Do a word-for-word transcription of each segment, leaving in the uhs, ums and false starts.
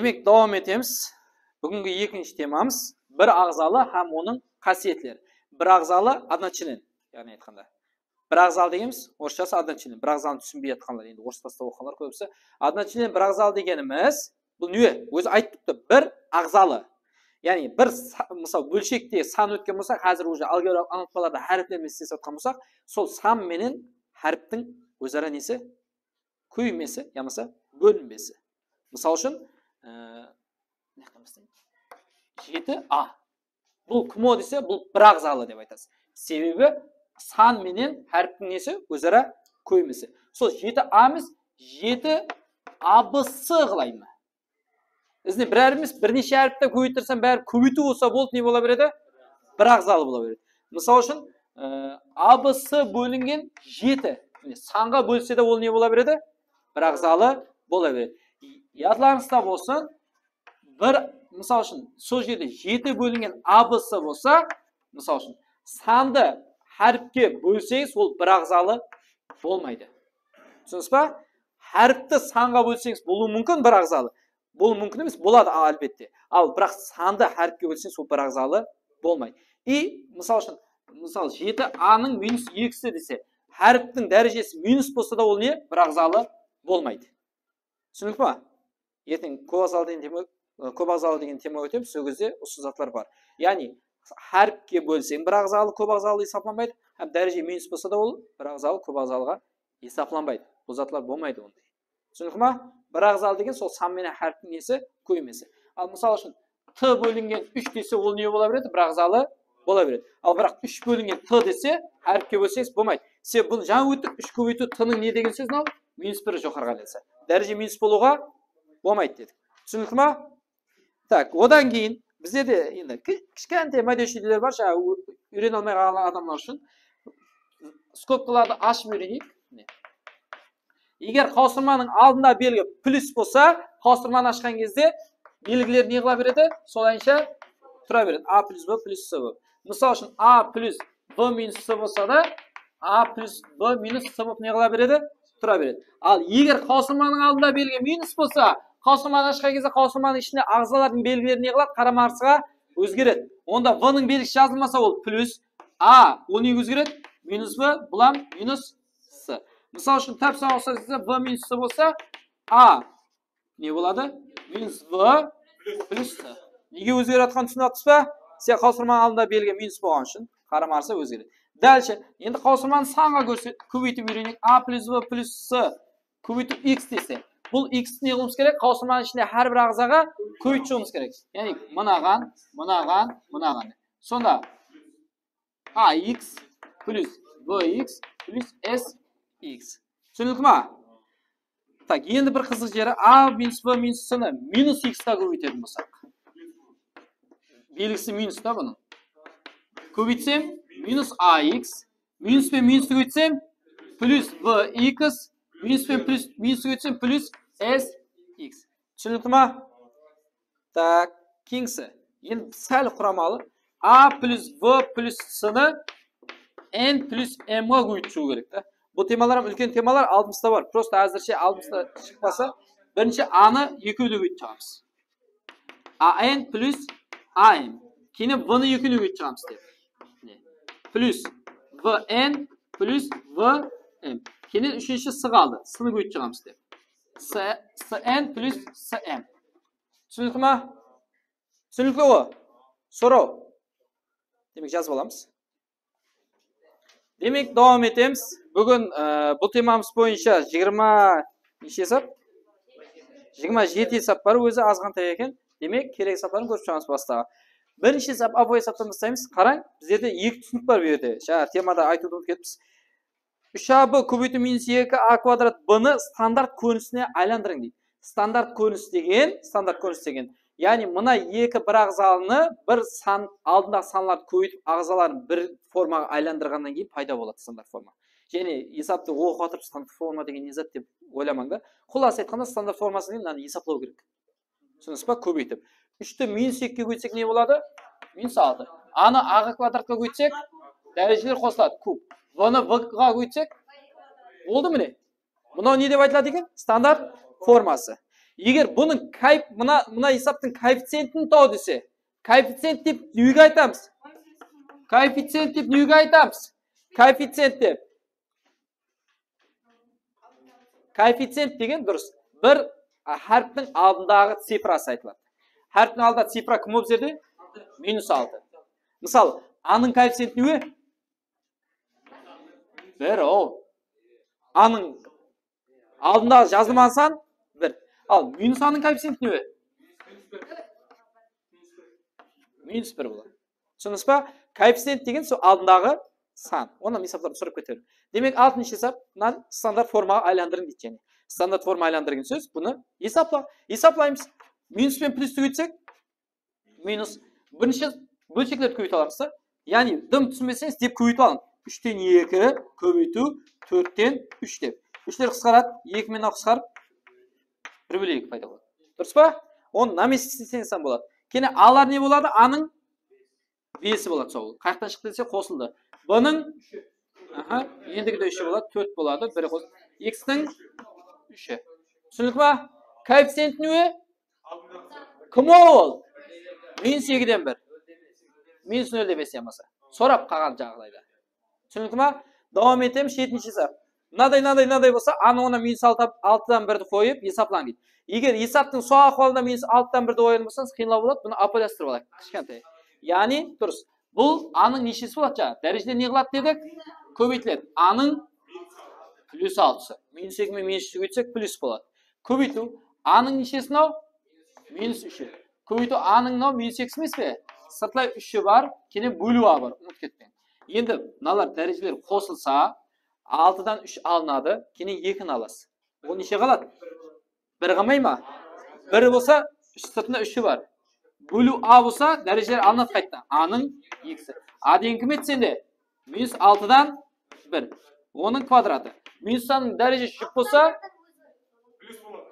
Demek, dawam etemiz. Búgingi ekinshi temamız bir aǵzalı hám onıń qásiyetleri. Bir aǵzalı одночлен, yaǵnıy aytqanda. Bir aǵzalı degenimiz orısshası одночлен. Bir aǵzanı túsinbey atqanlar, endi orıs tasıda oqıǵanlar kóbisi. Одночлен bir aǵzalı degenimiz, bul ne? Ózi aytıp turıptı, bir aǵzalı. Yaǵnıy bir sa-, mısal, bólshekte san ótken bolsa, házir уже algebralıq ańlatpalarda háripler menen islesip atqan bolsaq, sol san menen háriptiń óz-ara nesi? Kóbeymesi yamasa bólinbesi. Mısal ushın, e, ne qılamız? Jeti a. Bul kmo dese, bul bir aǵzalı dep aytasız. Sebebi san menen háriptiń nesi? Óz-ara kóbeymesi. Sol jeti a emes, jeti a b c qılayın ba? Izine bir hárip emes, bir neshe háripti kóbeytirsem, bári kóbeytiw bolsa boldı, ne bola beredi? Bir aǵzalı bola beredi. Mısal ushın, e, a b c bólingen jeti. Mine, sanǵa bólse de ol ne bola beredi? Bir aǵzalı bola beredi. Yadlarıńızda bolsın, bir, mısal ushın, sol jerde jeti bólingen a b c bolsa, mısal ushın, sandı háripke bólseńiz, ol bir aǵzalı bolmaydı. Túsindińiz ba? Háripti sanǵa bólseńiz, bolıwı múmkin bir aǵzalı. Bolıwı múmkin emes, boladı, a, álbette. Al, biraq sandı háripke bólseńiz, ol bir aǵzalı bolmaydı. I, mısal ushın, mısal, jeti a nıń minus ekisi dese, háriptiń dárejesi minus bolsa da, ol ne? Bir aǵzalı bolmaydı. Túsinikli ma? Erteń kóp aǵzalı degen tema, kóp aǵzalı degen tema ótemiz, sol gezde usı zatlar bar. Yaǵnıy, háripke bólseń, bir aǵzalı, kóp aǵzalı esaplanbaydı, hám dáreje minus bolsa da, ol bir aǵzalı, kóp aǵzalıǵa esaplanbaydı. Bul zatlar bolmaydı onday. Túsinikli ma? Bir aǵzalı degen sol san menen háriptiń nesi? Kóbeymesi. Al, mısal ushın, t bólingen úsh dese, ol ne bola beredi? Bir aǵzalı bola beredi. Al, biraq úsh bólingen t dese, háripke bólseńiz bolmaydı. Sebebi bunı jańa óttik, úsh kóbeytiw t nıń ne degen sóz mınaw? Minus bir joqarıǵa aylansa. Dáreje minus bolıwǵa bolmaydı dedik. Túsinikli ma? Tak, odan keyin bizde de endi ki-, kishkentay mádeshi úyler bar, jańa ú-, úyrene almay qalǵan adamlar ushın skobkalardı ashıp úyreneyik. Mine. Eger qawsırmanıń aldında belgi plyus bolsa, qawsırmanı ashqan gezde belgiler ne qıla beredi? Solayınsha tura beredi. A plyus b plyus c bolıp. Mısal ushın, a plyus b minus c bolsa da, a plyus b minus c bolıp ne qıla beredi? Tura beredi. Al, eger qawsırmanıń aldında belgi minus bolsa, qawsırmanı ashqan gezde qawsırmanıń ishinde aǵzalardıń belgileri ne qıladı? Qarama-qarsıǵa ózgeredi. Onda b nıń belgisi jazılmasa, ol plyus a, ol nege ózgeredi? Minus b, bul hám minus c. Mısal ushın, tap soǵan uqsas b minus c bolsa, a ne boladı? Minus b plyus c. Nege ózgerip atqanın túsinip atırsız ba? Sen qawsırmanıń aldında belgi minus bolǵanı ushın qarama-qarsı ózgeredi. Dálshe, endi qawsırmanı sanǵa kórse-, kóbeytip úyreneyik. A plyus b plyus c kóbeytiw x dese, bul x ti ne qılıwımız kerek? Qawsırmanıń ishinde hár bir aǵzaǵa kóbeytip shıǵıwımız kerek. Yaǵnıy, mınaǵan, mınaǵan, mınaǵan. Sonda a x plyus b x plyus s x. Túsinikli ma? Tak, endi bir qızıq jeri, a minus b minus c ni minus x qa kóbeytetuǵın bolsaq. Belgisi minus ta bunıń. Kóbeytsem, minus a x, minus penen minustı kóbeytsem, plyus b x, minus penen plyus, minustı kóbeytsem, plyus s x. Túsinikli ma? Tak, keyingisi. Endi sál quramalı. A plyus b plyus c ni n plyus m ǵa kóbeytip shıǵıw kerek ta. Bul temalar hám úlken temalar aldımızda bar. Prosta házirshe aldımızda shıqpasa, birinshi a nı ekewine kóbeytip shıǵamız. A n plyus a m. Keyin b nı ekewine kóbeytip shıǵamız dep. Mine. Plyus b n plyus b m. Keyin úshinshi c qaldı. C nı kóbeytip shıǵamız dep. C, c n plyus c m. Túsinikli ma? Túsinikli ǵoy. Soraw. Demek, jazıp alamız. Demek, dawam etemiz. Búgin, e, bul temamız boyınsha jigirma neshe esap? Jigirma jeti esap bar, ózi azǵantay eken. Demek, kerek esapların kórip shıǵamız bastaǵı. Birinshi esap, ápiwayı esaptan baslaymız. Qarań, bizlerde eki túsinik bar bul jerde. Jańa temada aytıwdı umıtıp ketippiz. Úsh a b kóbeytiw minus eki a kvadrat b nı standart kórinisine aylandırıń deydi. Standart kórinis degen, standart kórinis degen, yaǵnıy mına eki bir aǵzalını bir san, aldındaǵı sanlardı kóbeytip, aǵzaların bir formaǵa aylandırǵannan keyin payda boladı standart forma. Jáne esaptı oqıp atırıp standart forma degen ne zat dep oylamań da. Qullası aytqanda standart forması degen mınanı esaplaw kerek. Túsindińiz ba? Kóbeytip. Úshti minus ekige kóbeytsek ne boladı? Minus altı. A nı a ǵa kvadratqa kóbeytsek, dárejeler qosıladı, kub. B nı b ǵa kóbeytsek, boldı mine. Mınaw ne dep aytıladı eken? Standart forması. Eger bunıń koef-, mına, mına esaptıń koefficientin taw dese, koefficient dep nege aytamız? Koefficient dep nege aytamız? Koefficient dep. Koefficient degen durıs. Bir, a, háriptiń aldındaǵı cifrası aytıladı. Háriptiń aldında cifra kim bolıp jerde? Minus altı. Mısal, A-nıń koefficienti ne? Bir, o. A-nıń aldındaǵı jazılmaǵan san bir. Al, minus A-nıń koefficienti ne? Minus bir boladı. Túsindińiz ba? Koefficient degen sol aldındaǵı san. Onnan esaplardı sorap keterim. Demek, altınshı esap, mınanı standart formaǵa aylandırıń deydi, jáne. Standart formaǵa aylandırıń degen sóz, bunı esapla. Esaplaymız. Minus penen plusti kóbeytsek, minus. Birinshi bólsheklerdi kóbeyte alamız da. Yaǵnıy, dım túsinbeseńiz, dep kóbeytip alıń. Úshten eki kóbeytiw tórtten úsh dep. Úshler qısqaradı, eki menen qısqarıp, bir bólew eki payda boladı. Durıs pa? Onı na mesте isleseń san boladı. Kene A-lar ne boladı? A-nıń besi boladı sol. Qayaqtan shıqtı dese, qosıldı. B-nıń, aha, endigi de úshi boladı, tórt boladı. Bir qos-, X-tiń úshi. Túsinikli ma? Koefficienti ne? Kim ol? Minus ekiden bir. Minus nol de bes yamasa. Sorap qalǵan jaǵdayda. Túsinikli ma? Dawam etemiz, jetinshi esap. Mınaday, mınaday, mınaday bolsa, anı ona minus altı, altıdan birdi qoyıp, esaplań deydi. Eger esaptıń sol ahwalında minus altıdan birdi qoyǵan bolsańız, qıyınlaw boladı, bunı ápiwayılastırıp alayıq, kishkentay. Yaǵnıy, durıs. Bul A-nıń neshesi boladı jańa? Dárejeler ne qıladı dedik? Kóbeytiledi. A-nıń plus altısı. Minus eki menen minus úshti kóbeytsek, plus boladı. Kóbeytiw. A-nıń neshesi mınaw? Minus úshi. Kóbeytiw A-nıń mınaw minus ekisi emes pe? Sırtlay úshi bar, keyin bóliw A bar, umıtıp ketpeń. Endi mınalar dárejeler qosılsa, altıdan úsh alınadı, keyin ekini alasız. Ol neshe qaladı? Bir qalmay ma? Bir bolsa, sırtında úshi bar. Bóliw A bolsa, dárejeler alınadı qaytadan. A-nıń ekisi. A degen kim edi sende? Minus altıdan bir. Onıń kvadratı. Minus sanıń dárejesi jup bolsa,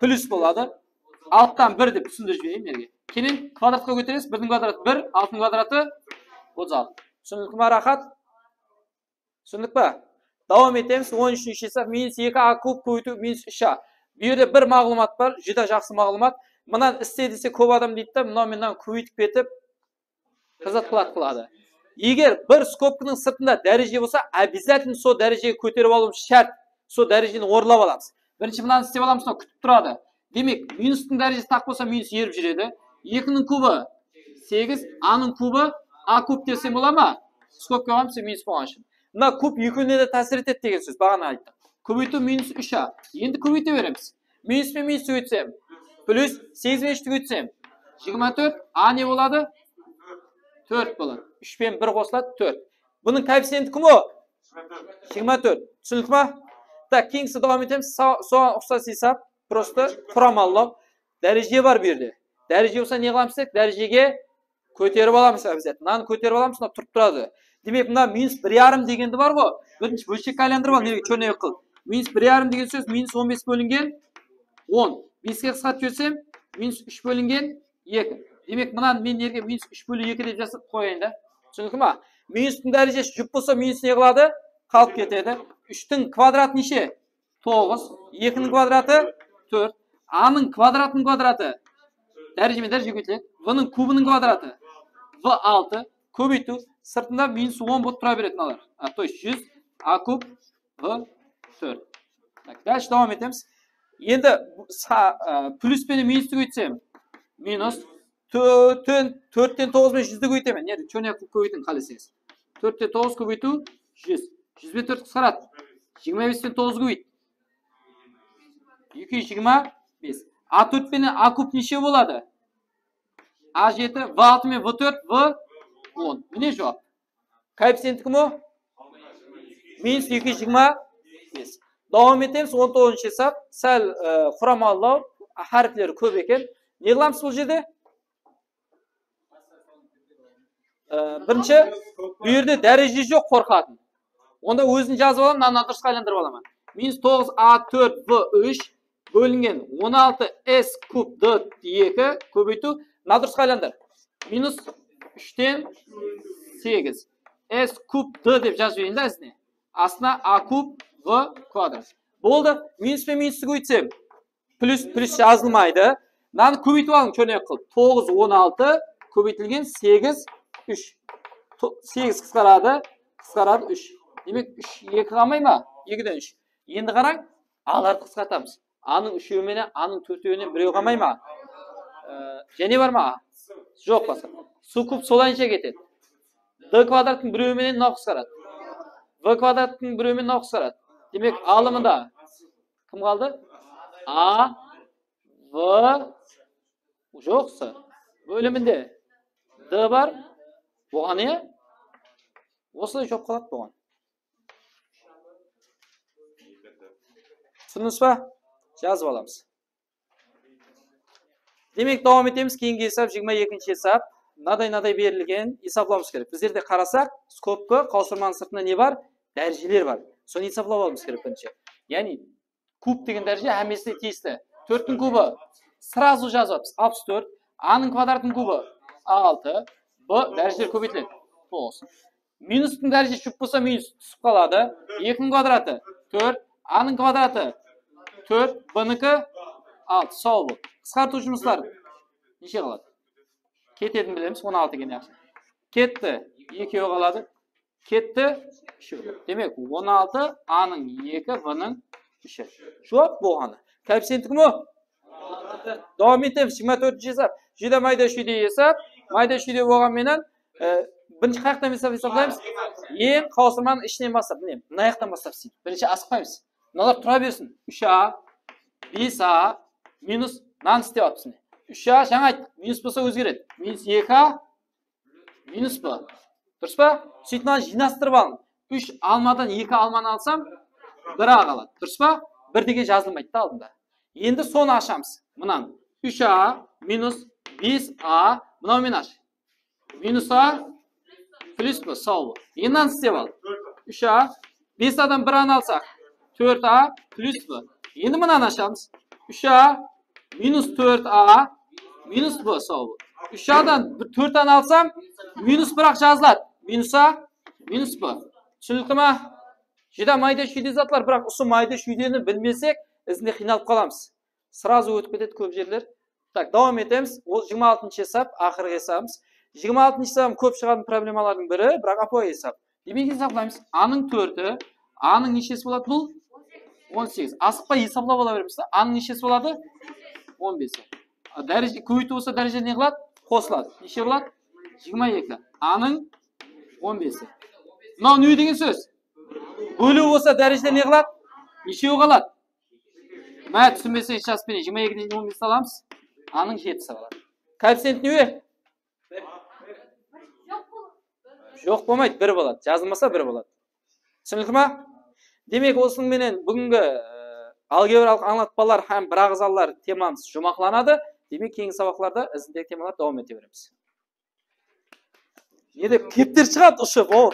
plus boladı. Altıdan bir dep túsindirip jibereyin sizlerge. Keyin kvadratqa kóteresiz. Birdiń kvadratı bir, altınıń kvadratı otız altı. Túsinikli ma, rahat? Túsindik pa? Dawam etemiz. On úshinshi esap, minus eki A kub kóbeytiw minus úsh A. Bu jerde bir maǵlıwmat bar, júdá jaqsı maǵlıwmat. Mınan iste dese kóp adam deydi da, mınaw menen kóbeytip ketip, qızıq qıladı, qıladı. Eger bir skobkanıń sırtında dáreje bolsa, обязательно sol dárejege kóterip alıwımız shárt. Sol dárejeni orınlap alamız. Birinshi mınanı islep alamız, mınaw kútip turadı. Demek, minustıń dárejesi taq bolsa, minus erip júredi. Ekiniń kubı segiz, A-nıń kubı A kub desem bola ma? Skobka qoyamız, minus bolǵan ushın. Mına kub ekewine de tásir etedi degen sóz, baǵana ayttıq. Kóbeytiw minus úsh A. Endi kóbeyte beremiz. Minus penen minus kóbeytsem, plus, segiz penen úshti kóbeytsem, jigirma tórt, A ne boladı? Tórt boladı. Úsh penen bir qosıladı, tórt. Bunıń koefficienti kim o? Jigirma tórt. Túsinikli ma? Tak, keyingisi dawam etemiz. Sa-, soǵan uqsas esap, prosto quramallaw. Dáreje bar bu jerde. Dáreje bolsa ne qılamız desek, dárejege kóterip alamız обязательно. Mınanı kóterip alamız, mına turıp turadı. Demek, mına minus bir yarım degendi bar ǵo. Birinshi bólshekke aylandırıp al, nege chernevka qıl. Minus bir yarım degen sóz minus on bes bólingen on. Beske qısqartıp jibersem, minus úsh bólingen eki. Demek, mınanı men jerge minus úsh bóliw eki dep jazıp qoyayın da. Túsinikli ma? Minustıń dárejesi jup bolsa, minus ne qıladı? Qalıp ketedi. Úshtiń kvadratı neshe? Toǵız. Ekiniń kvadratı tórt. A-nıń kvadratınıń kvadratı dáreje menen dáreje kóbeytiledi. V-nıń kubınıń kvadratı V altı. Kóbeytiw. Sırtında minus on bolıp tura beredi mınalar. A, то есть júz A kub V tórt. Tak, dálshe dawam etemiz. Endi bu sa-, e, plus penen minustı kóbeytsem, minus, tórtten, tórtten toǵız benen júzdi kóbeytemen. Nerde, chernevka qılıp kóbeytiń qáleseńiz. Tórtte toǵız kóbeytiw júz. Júz benen tórt qısqaradı. Jigirma bes penen toǵız kóbeyt. Eki júz jigirma bes. A tórt penen A kub neshe boladı? A jeti, V altı menen V tórt, V on. Mine juwap. Koefficienti kim o? Minus eki júz jigirma bes. Dawam etemiz, on toǵızınshı esap. Sál, e, quramallaw, háripleri kóp eken. Ne qılamız bul jerde? E, birinshi, bu jerde dáreje joq, qorqatın. Onda ózin jazıp alamın, mınanı durısqa aylandırıp alaman. Minus toǵız A tórt V úsh bólingen on altı S kub D eki kóbeytiw, mına durısqa aylandır. Minus úshten segiz S kub D dep jazıp jibereyin da izine. Astına A kub V kvadrat. Boldı. Minus penen minustı kóbeytsem, Plyus, plyus jazılmaydı. Mınanı kóbeytip alıń, chónek qılıp. Toǵız on altı kóbeytilgen segiz úsh. To-, segiz qısqaradı, qısqaradı úsh. Demek, úsh eki qalmay ma? Ekiden úsh. Endi qarań, alardı qısqartamız. Anıń úshewi menen, anıń tórtewinen birew qalmay ma? Ee, jáne bar ma? Joq, basqa. Suv kub solayınsha ketedi. D kvadrattıń birewi menen mınaw qısqaradı. V kvadrattıń birewi menen mınaw qısqaradı. Demek, alımında kim qaldı? A, V, joq, S. Bóliminde D bar. Buǵan, iya? Osılay juwap qaladı buǵan. Túsindińiz ba? Jazıp alamız. Demek, dawam etemiz. Keyingi esap, jigirma ekinshi esap. Mınaday, mınaday berilgen, esaplawımız kerek. Bizlerde qarasaq, skobka, qawsırmanıń sırtında ne bar? Dárejeler bar. Sonı esaplap alıwımız kerek birinshi. Yaǵnıy, kub degen dáreje hámmesine tiyisli. Tórttiń kubı, srazu jazıp atırmız, alpıs tórt. A-nıń kvadratınıń kubı, altı. B, dárejeler kóbeytiledi. Toǵız. Minustıń dárejesi jup bolsa, minus túsip qaladı. Ekiniń kvadratı, tórt. A-nıń kvadratı, tórt. B-niki, altı. Saw bol. Qısqartıw jumısları neshe qaladı? Ketedin bilemiz, on altı kene yaqshı. Ketti, ekewi qaladı. Ketti, úshew. Demek, on altı, A-nıń eki, B-nıń úshi. Juwap bolǵanı. Koefficienti kim o? Dawam etemiz, jigirma tórtinshi esap. Júdá mayda-shúyde esap. Mayda-shúyde bolǵan menen, e, birinshi qayaqtan esap esaplaymız? Eń qawsırmanıń ishinen baslap, mine, mına jaqtan baslap isleymiz. Birinshi asıqpaymız. Mınalar tura bersin. Úsh A, bes A, minus, mınanı islep atırmız, mine. Úsh A, jańa ayttıq, minus bolsa ózgeredi. Minus eki A, minus B. Durıs pa? Sóytip, mınanı jıynastırıp alıń. Úsh almadan eki almanı alsam, bir A qaladı. Durıs pa? Bir degen jazılmaydı da aldında. Endi sonı ashamız. Mınan úsh A minus bes A, mınaw menen ash. Minus A plus B, saw bol. Endi mınanı islep al. Úsh A, bes Adan bir Anı alsaq, tórt A plus B. Endi mınanı ashamız. Úsh A minus tórt A minus B, saw bol. Úsh Adan bir, tórt Anı alsam, minus biraq jazıladı. Minus A, minus B. Túsinikli ma? Júdá mayda-shúyde zatlar, biraq usı mayda-shúydeni bilmesek, izinde qıynalıp qalamız. Srazu ótip ketedi kóp jerler. Tak, dawam etemiz. Ol jigirma altınshı esap, aqırǵı esabımız. Jigirma altınshı esabım kóp shıǵatuǵın problemalardıń biri, biraq ápiwayı esap. Demek, esaplaymız. Anıń tórti, Anıń neshesi boladı bul? On segiz. Asıqpay esaplap ala beremiz da. Anıń neshesi boladı? On besi. A, dáreje, kóbeytiw bolsa, dáreje ne qıladı? Qosıladı. Neshe boladı? Jigirma eki. Anıń on besi. Mınaw ne degen sóz? Bóliw bolsa, dáreje ne qıladı? Neshew qaladı? Má, túsinbeseńiz, jazıp bereyik. Jigirma ekiden on bes alamız. Anıń jetisi qaladı. Koefficient ne? Joq bolmaydı, bir boladı. Jazılmasa, bir boladı. Túsinikli ma? Demek, osınıń menen búgingi, e, algebralıq ańlatpalar hám bir aǵzalar temamız juwmaqlanadı. Demek, keyingi sabaqlarda izindegi temalar dawam ete beremiz. Nede kepter shıǵadı ushıp, o.